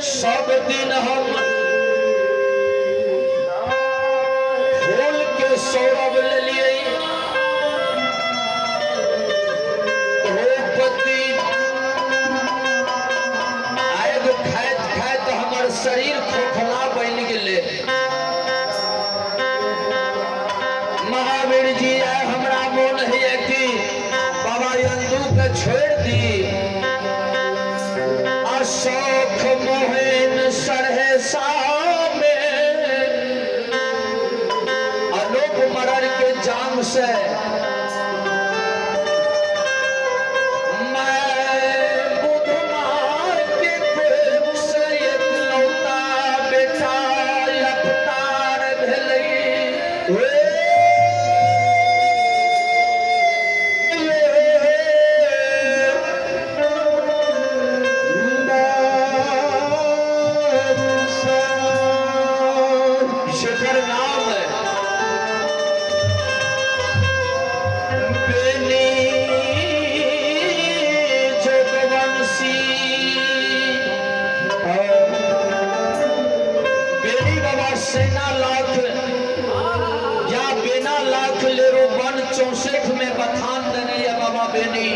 सब दिन हम फूल के सौरभ लेलिए, द्रौपदी आग खाइत खाइत हमर शरीर खोखला बनि गेलै। महावीर जी आइ हमरा मोन होइए कि बाबा यंदू के छोड़ि दी। अशोक मोहन सरहे सामे अनूप मरर के जाम से मैं बुधमा के कोख से एकलौता बेटा अवतार भेलै। जेकर नाम बेनी जोगवंशी, बेनी बाबा सेना लाख या बेना लाख लेरो वन 64 में बथान देने ये बाबा बेनी।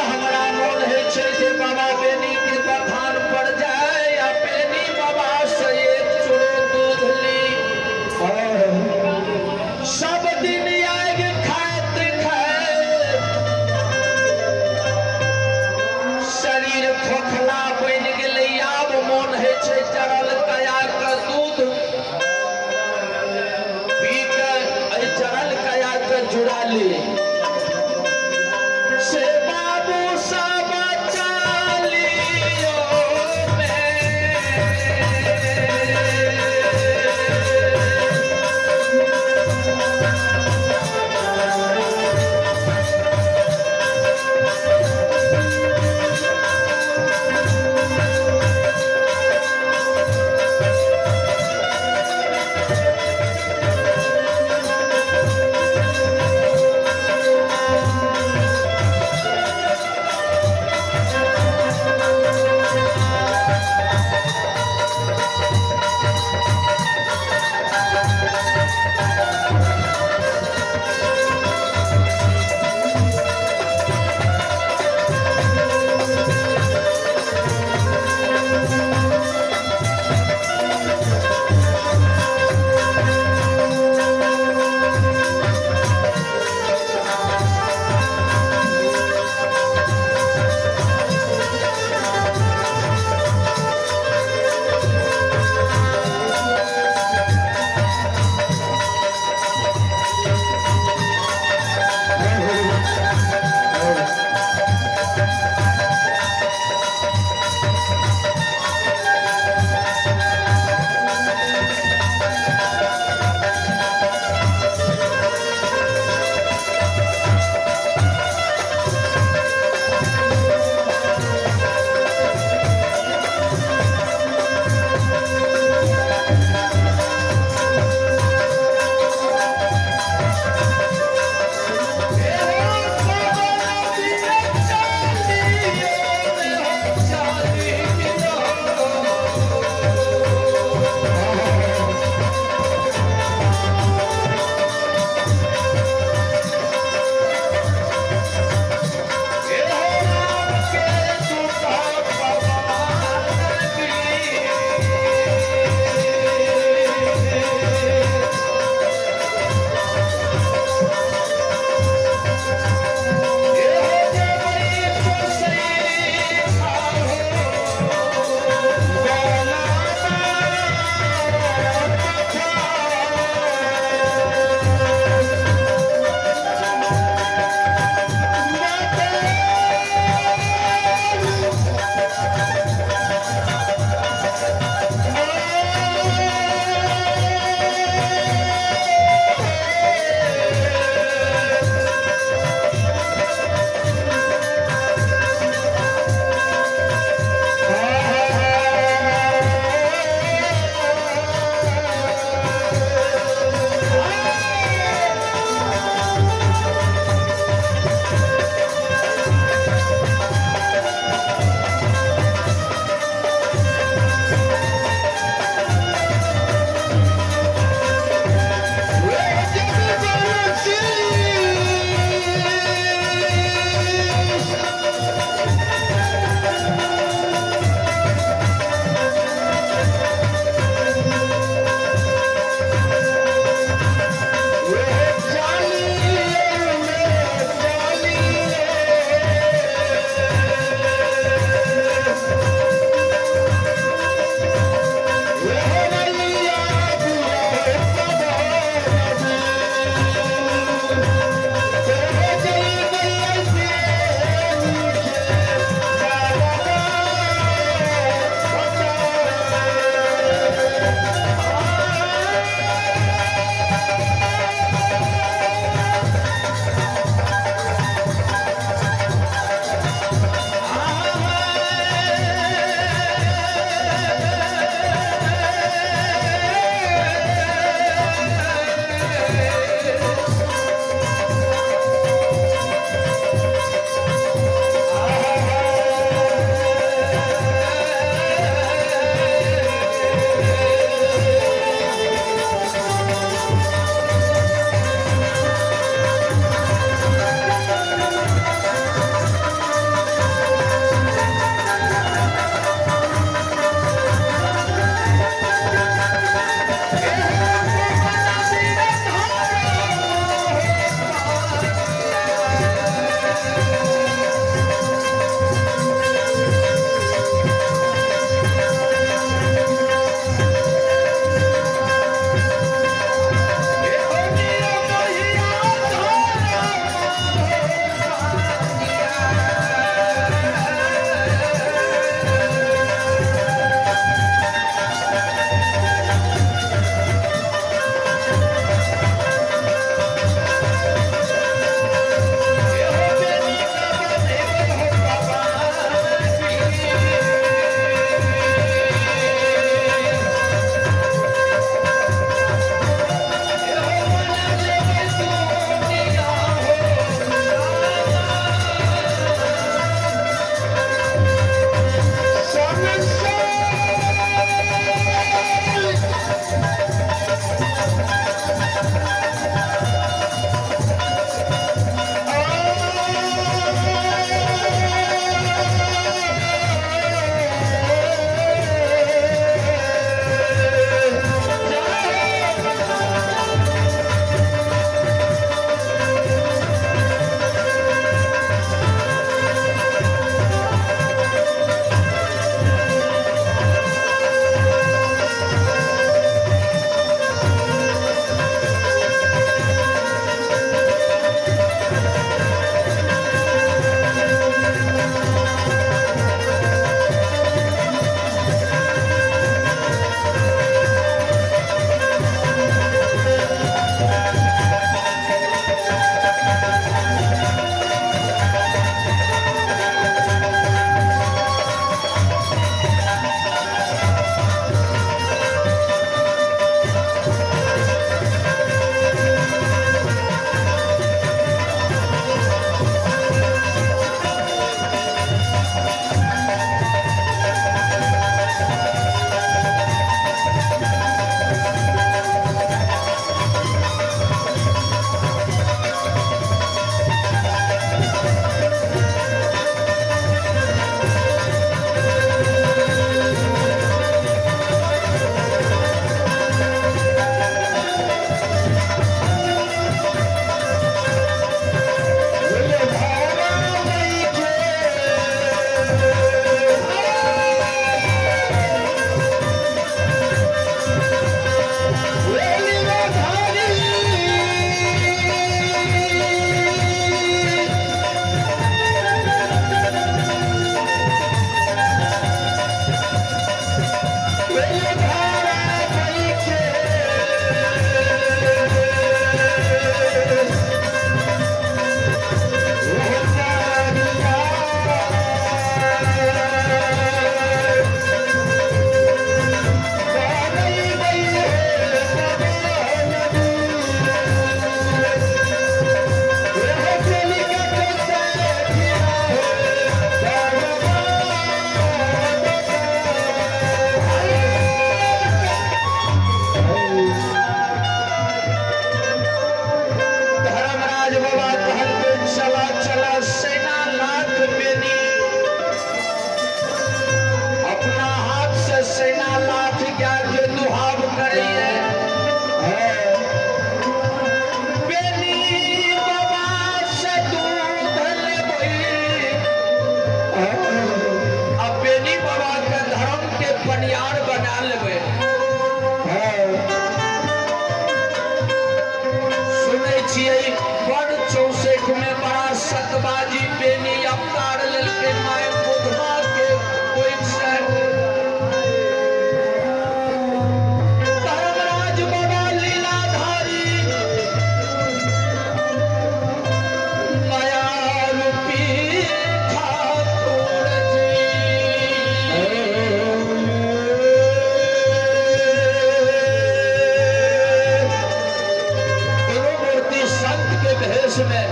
हमरा मोन होइ छै जे बाबा बेनी के बथान पर जाय आ बेनी बाबा से एक चूड़ो दूध ली। सब दिन आगि खाइत खाइत शरीर खोखला बनि गेलै। आब मोन होइ छै जरल कया के दूध पी के एहि जरल कया के जुड़ा ली। से बाबू सब चालियो में धर्मराज बाबा कहलकै चला चला सेना लाख बेनी अपना हाथ से सेना लाख गाय के दुहाव करैये। बेनी बाबा से दूध लेबै आ बेनी बाबा के धर्म के पनियार बना लेबै। सुनै छियै बड़ 64 में बड़ा सतबाजी बेनी अवतार लेलकै माय बुधमा के कोई से। धर्मराज बाबा लीलाधारी माया रूपी ठाकुर जी। दोनों मूर्ति संत के भेष में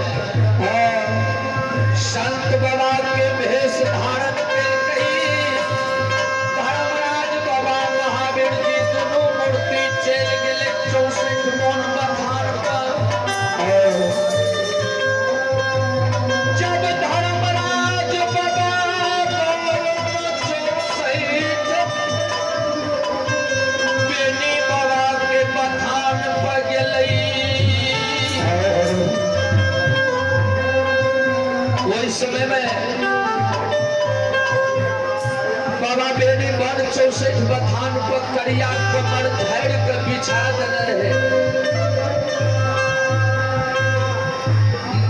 संत बाबा के भेष धारण केलकै। धर्मराज बाबा महावीर जी दोनों मूर्ति चलि गेलै 64 मोन बथान पर। जब धर्मराज बाबा 64 बेनी बाबा के बथान पर गेलै, ओहि समय में बाबा बेनी बन 64 बथान पर करिया कमर झाड़ि के बिछा देने रहे।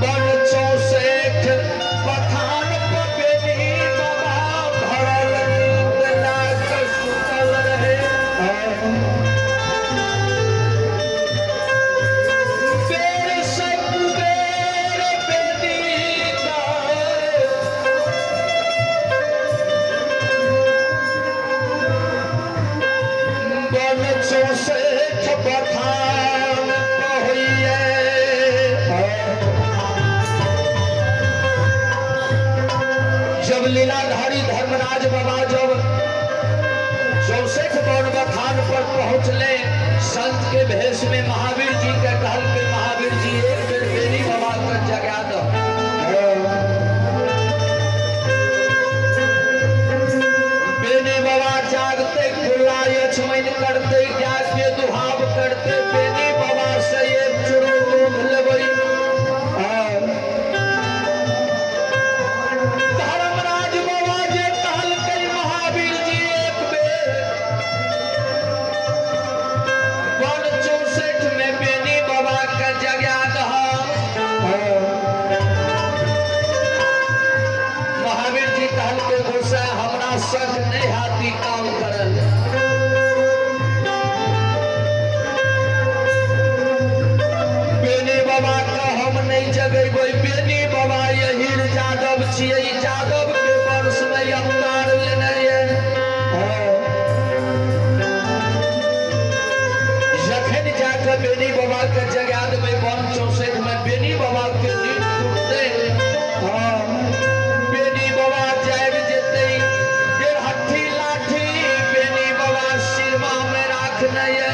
बन 64 बथान पर बेनी बाबा भरल नींद लाग सुतल रहे। बेर से कुबेर बेनी का बन 64 बथान होइए। जब लीलाधारी धर्मराज बाबा जब 64 बन बथान पर पहुंचले संत के भेष में महावीर जी के कहल के महावीर जी एक बेर बेनी बाबा के जगा दो। बेनी बाबा जागते खुला यछमैन करते गाय के दुहाव करते बेनी बाबा से एक चुरू दूध लेबै। धर्मराज बाबा जे कहलकै महावीर जी एक बेर बन 64 में बेनी बाबा के जगा दह। महावीर जी कहलकै गोसाई हमरा सख नहीं हाथी काम करल। बेनी बाबा के हम नहीं जगेबै, बेनी बाबा यही जादव छियै, जादव के वंश में अवतार लेने ये। जखन जाके बेनी बाबा के जगा देबै बन 64 में बेनी बाबा के नींद टूटतै। बेनी बाबा जागि जेतै, डेढ़हट्ठी लाठी बेनी बाबा सिरमा में राखने ये।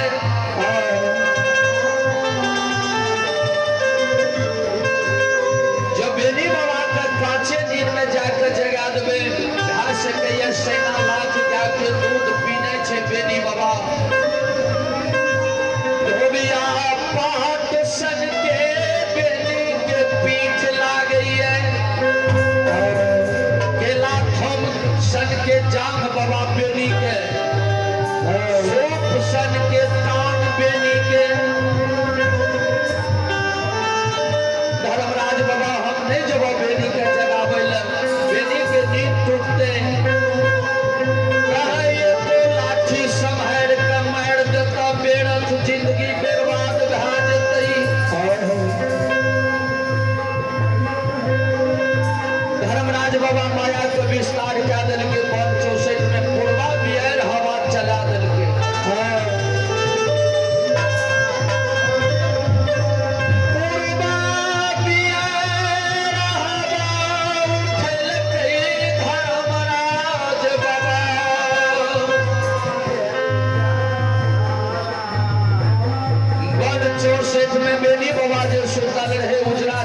जब बेनी बाबा के कांचे नींद में जाके जगा देबै, भए सकैए सेना लाख गाय के दूध पीने छै बेनी बाबा। धोबिया पाट सन के बेनी के पीठ लागैए, केला थम सन के जांघ बाबा बेनी के, सोप सन के तान बेनी के। धर्मराज बाबा हम नहीं जब बेनी के जगाबै ले, बेनी के नींद टूटते कहे तो लाठी सम्हारि के मारि देता, बेरथ जिंदगी बर्बाद भए जेतै। धर्मराज बाबा माया के विस्तार कए देलकै, बन 64 में पूर्वा बिहार हवा चला देलकै। पूर्वा बिहार हवा उठेलकै धर्मराज बाबा। बन 64 में बेनी बाबा जे सुतल रहे उजरा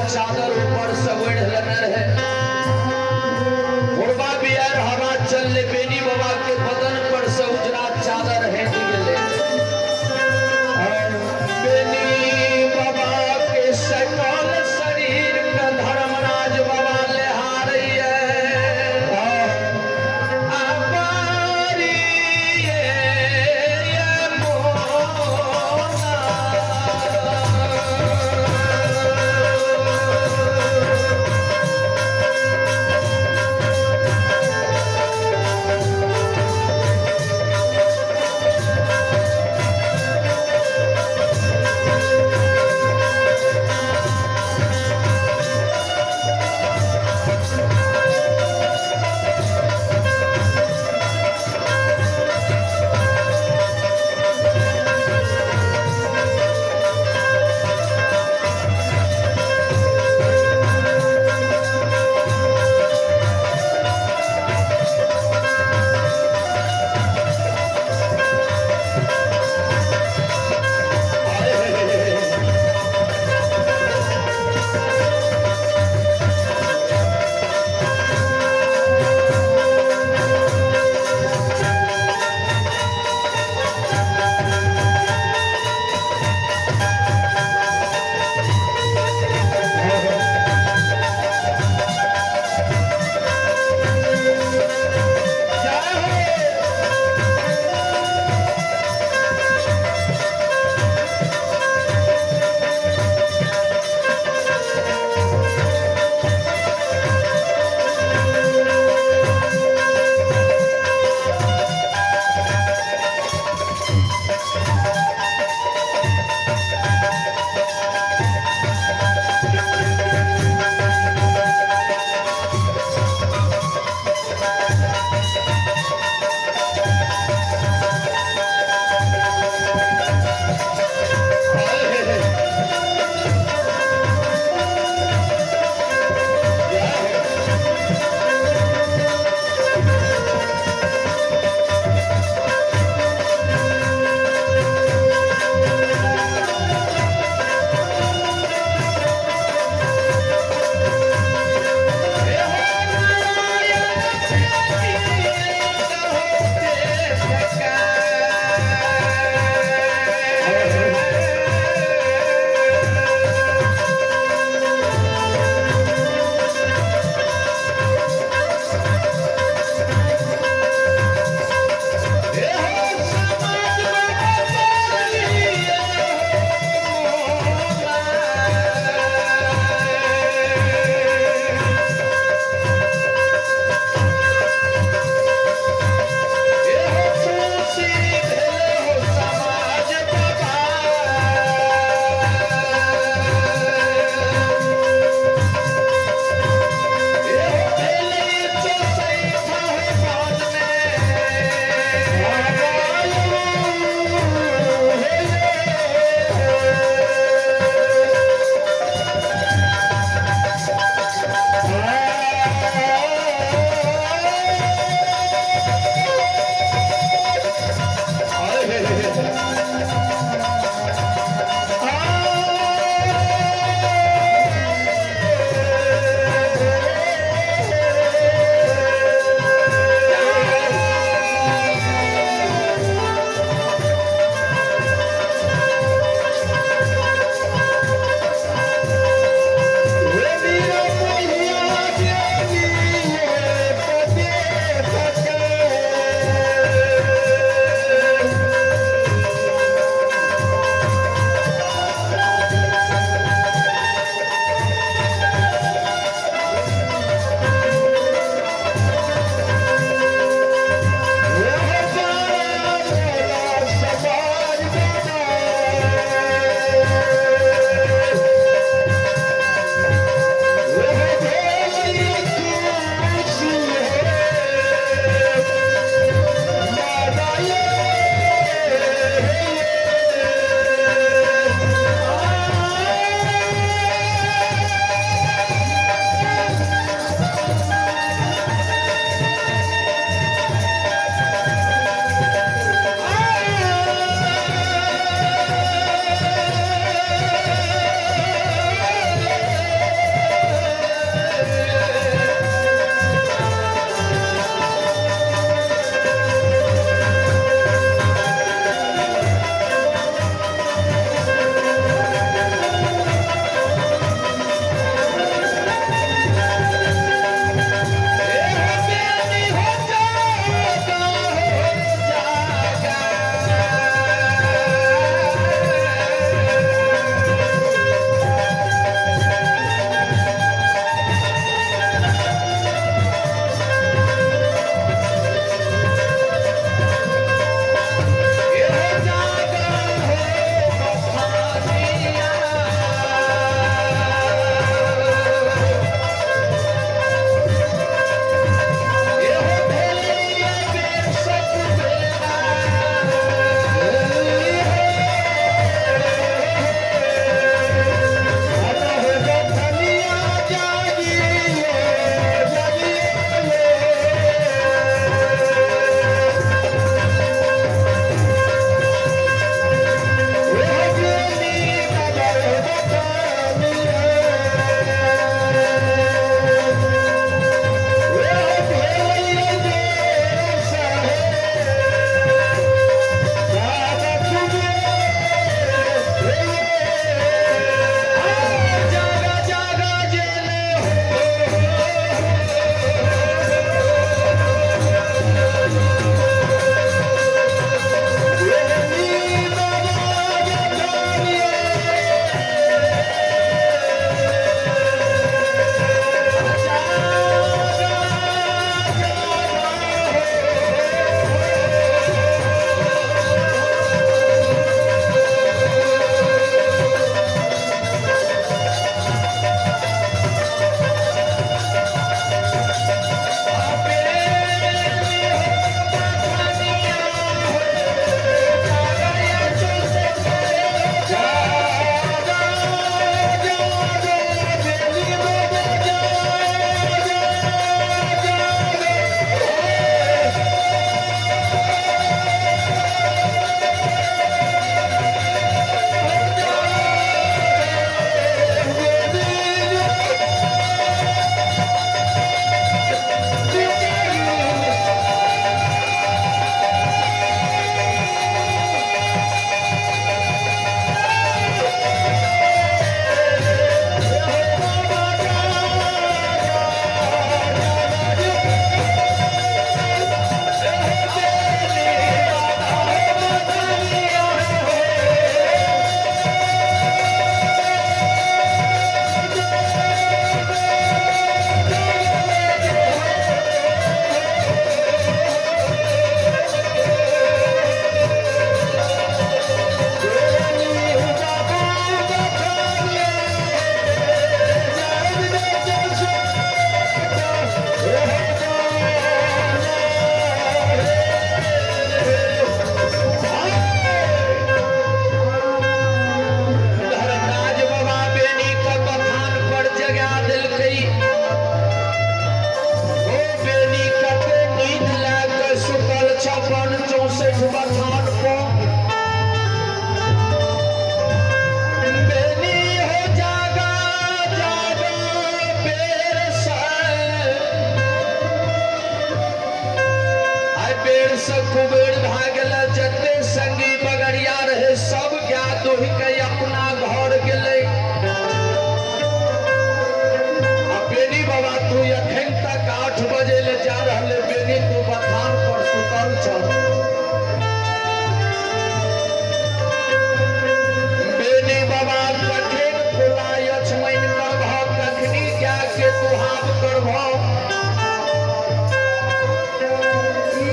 करबो।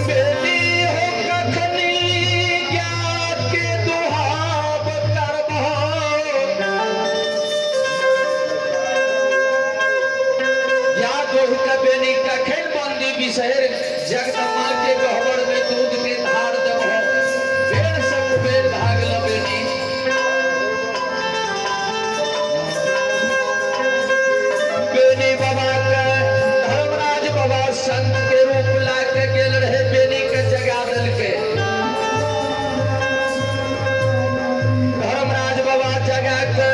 बेनी हो कखनी के दुहाब करबो। या दोह के बेनी कखन बंदी बिसहर जगदम्बा के गहबर में दूध के धार देबो। बेर से कुबेर भागल बेनी। बेनी बाबा के धर्मराज बाबा संत के रूप ला के गेल रहे, बेनी के जगा देलके। धर्मराज बाबा जगा के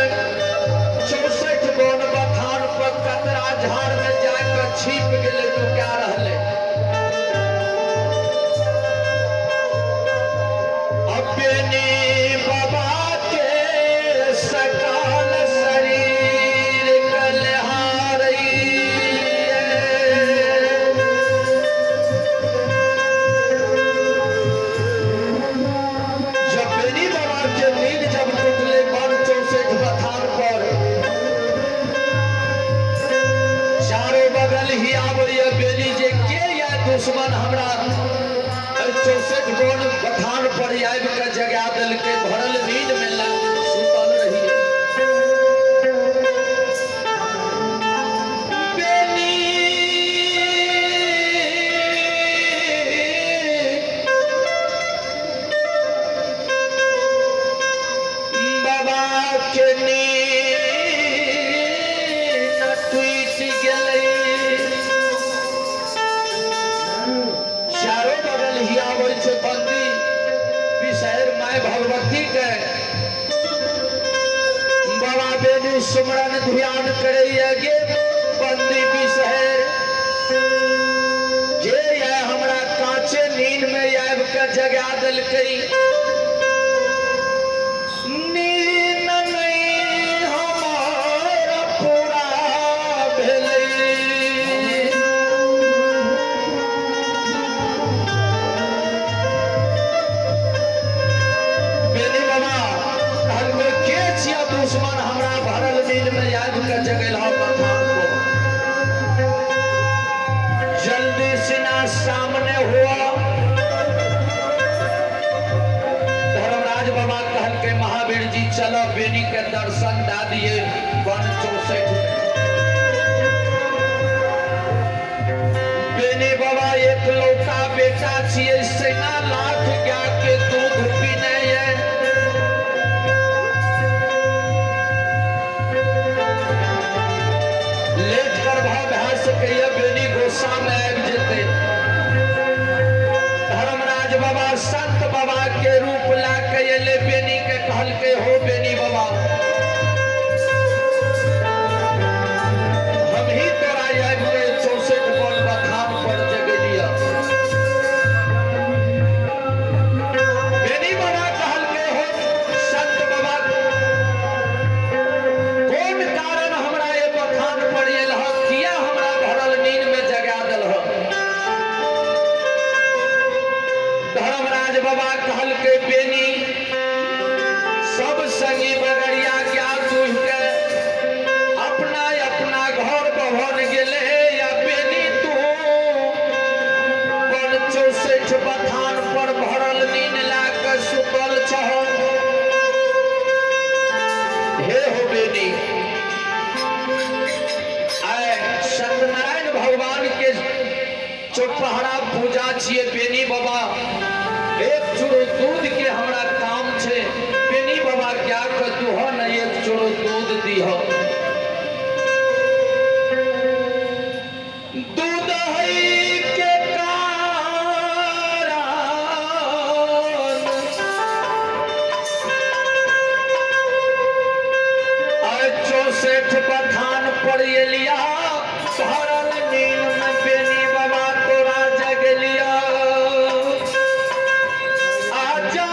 64 बन बथान पर कतरा झाड़ में जाकर छिप गेलै, नुका रहलै। अब बेनी बाबा के सकाल शरीर कलहारी। जब बेनी बाबा के नींद जब टूटले बन 64 बथान पर, चारों बगल ही आबैया बेनी जे के या दुश्मन हमरा 64 बन बथान पर आबि के जगा देलकै, भरल नींद में सुतल रहिए। बेनी बाबा के नींद टूटि गेलै। चारो बगल ही आबै छै बंदी बिसहर माय भगवती के। बाबा बेनी सुमरन ध्यान करैया गे बंदी बिसहर, जे ये हमरा कांचे नींद में आबि के जगा देलकै। नींद नहीं हमर पूरा भेलै। बेनी बाबा कहलकै के छिया दुश्मन हमरा भरल नींद में आबि के जगेल बथान को, जल्दी सिना सामने हुआ। धर्मराज बाबा कहलकै महावीर जी चलो बेनी के दर्शन दा दिए वन 64 में। बेनी बाबा एक लौता बेटा छियै, सेना लाख गाय के दूध पीने ये। लेट कर भाव भए सकैया, बेनी गोस्सा में आबि जेतै। धर्मराज बाबा संत बाबा के रूप ला के एलै, बेनी के कहलकै हो बेनी बाबा हम ही तोरा आबि के 64 बन बथान पर जगेलिया। बेनी बाबा कहलकै हो संत बाबा कोन कारण हमरा ये बखान पर एल ह, किया हमरा भरल नींद में जगा देल ह। धर्मराज बाबा कहलकै बेनी सब संगी बगरिया क्या दूह के अपना अपना घर भवन गेले, या बेनी तू बन 64 बथान पर भरल नींद ला के सुतल छह। हे हो बेनी, आय सत्यनारायण भगवान के चौपहरा पूजा छियै बेनी बाबा, एक चूरो दूध के हमरा काम छै, बेनी बाबा क्या के दुह न एक चूरो दूध दीह। दूध है के कारण आय 64 बथान पर एलिया, भरल नींद में बेनी बाबा तोरा जगलिया। आजा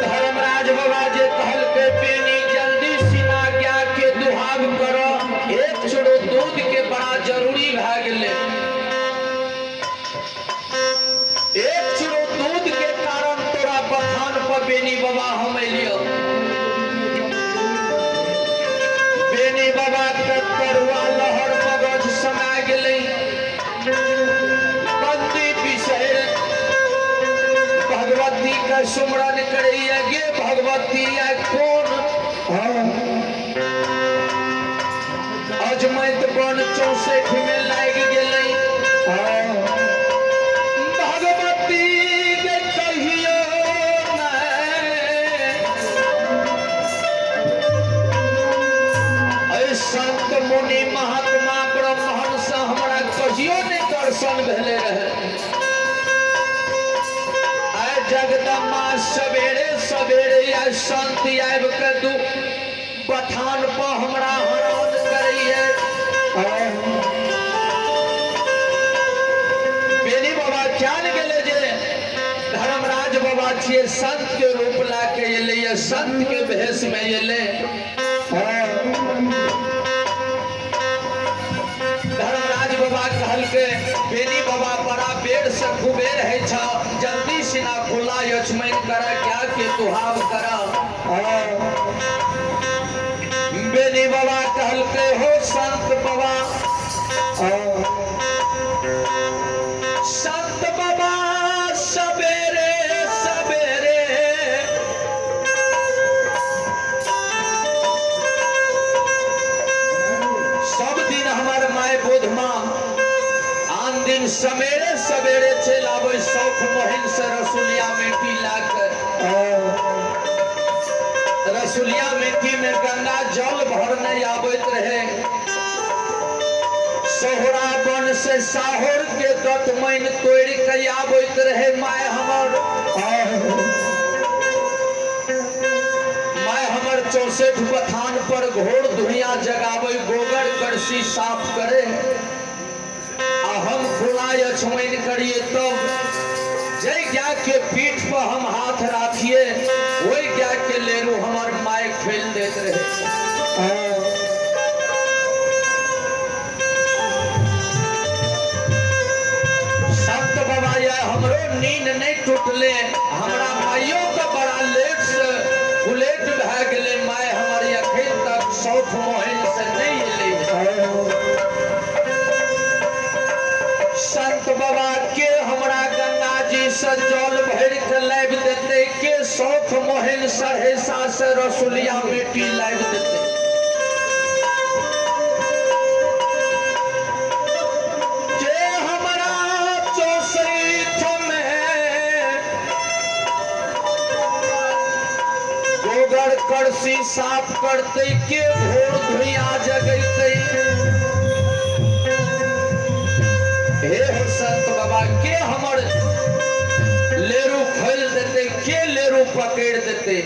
धर्मराज बाबा जे कहलकै बेनी जल्दी सीना गाय के दुहाग कर, एक चोरो दूध के बड़ा जरूरी भए गेलै। एक चोरो दूध के कारण तोरा बथान पर बेनी बाबा हम एलियो। बेनी बाबा के तरुआ लहर मगज समा गेलै। बंदी बिसहर भगवती का सुमरन करैया गे भगवती या कौन अजमैत बन 64 में लागि गेलै। भगवती के कहियो नहीं संत मुनि महात्मा ब्राह्मण से हमरा कहियो नहीं दर्शन भेले रहे। आय जगदम्बा सवेरे सवेरे या संत आबि के दू बथान पर हमरा हरान करैया। बेनी बाबा जान गेले जे धर्मराज बाबा छियै, संत के रूप ला के एलै, संत के भेष में एलै। धर्मराज बाबा कहलकै बेनी बाबा बड़ा बेर से कुबेर है छ, जल्दी सिना खुला यचमैन कर क्या के तुहाब कर। बेनी बाबा कहलकै हो संत बाबा, संत बाबा सवेरे सवेरे सब दिन हमार my बोध माँ आन दिन सवेरे सवेरे चल आवे शौख मोहिन से रसुलिया मेटी लाकर। रसुलिया मेटी में गंगा जल भरने आबैत रहे। सोहरा वन से साहोर के दतमैन तोड़ के आबैत रहे my हमर। My हमर 64 बथान पर घोर धुइया जगावे, गोबर करसी साफ करे आ हम खुला अछमैन करिए। तब जय गाय के पीठ पर हम हाथ राखिए वही गाय के लेरू हमर my खोल देत रहे। संत बाबा या हमरो नींद नहीं टूटले, हमरा माइयो के बड़ा लेट से बुलेट भए गेलै। My हमर अखन तक शौख मोहिन से नहीं एलै। संत बाबा के हमरा गंगा जी से जल भरि के लाबि देतै, के शौख मोहिन सरहेसा से रसुलिया मेटी लाबि देतै। जे हमरा 64 में गोबर करसी साफ करतै, के भोर धुइया जगैतै। हे हो संत बाबा के हमर लेरू खोलि देतै, के लेरू पकड़ि देतै।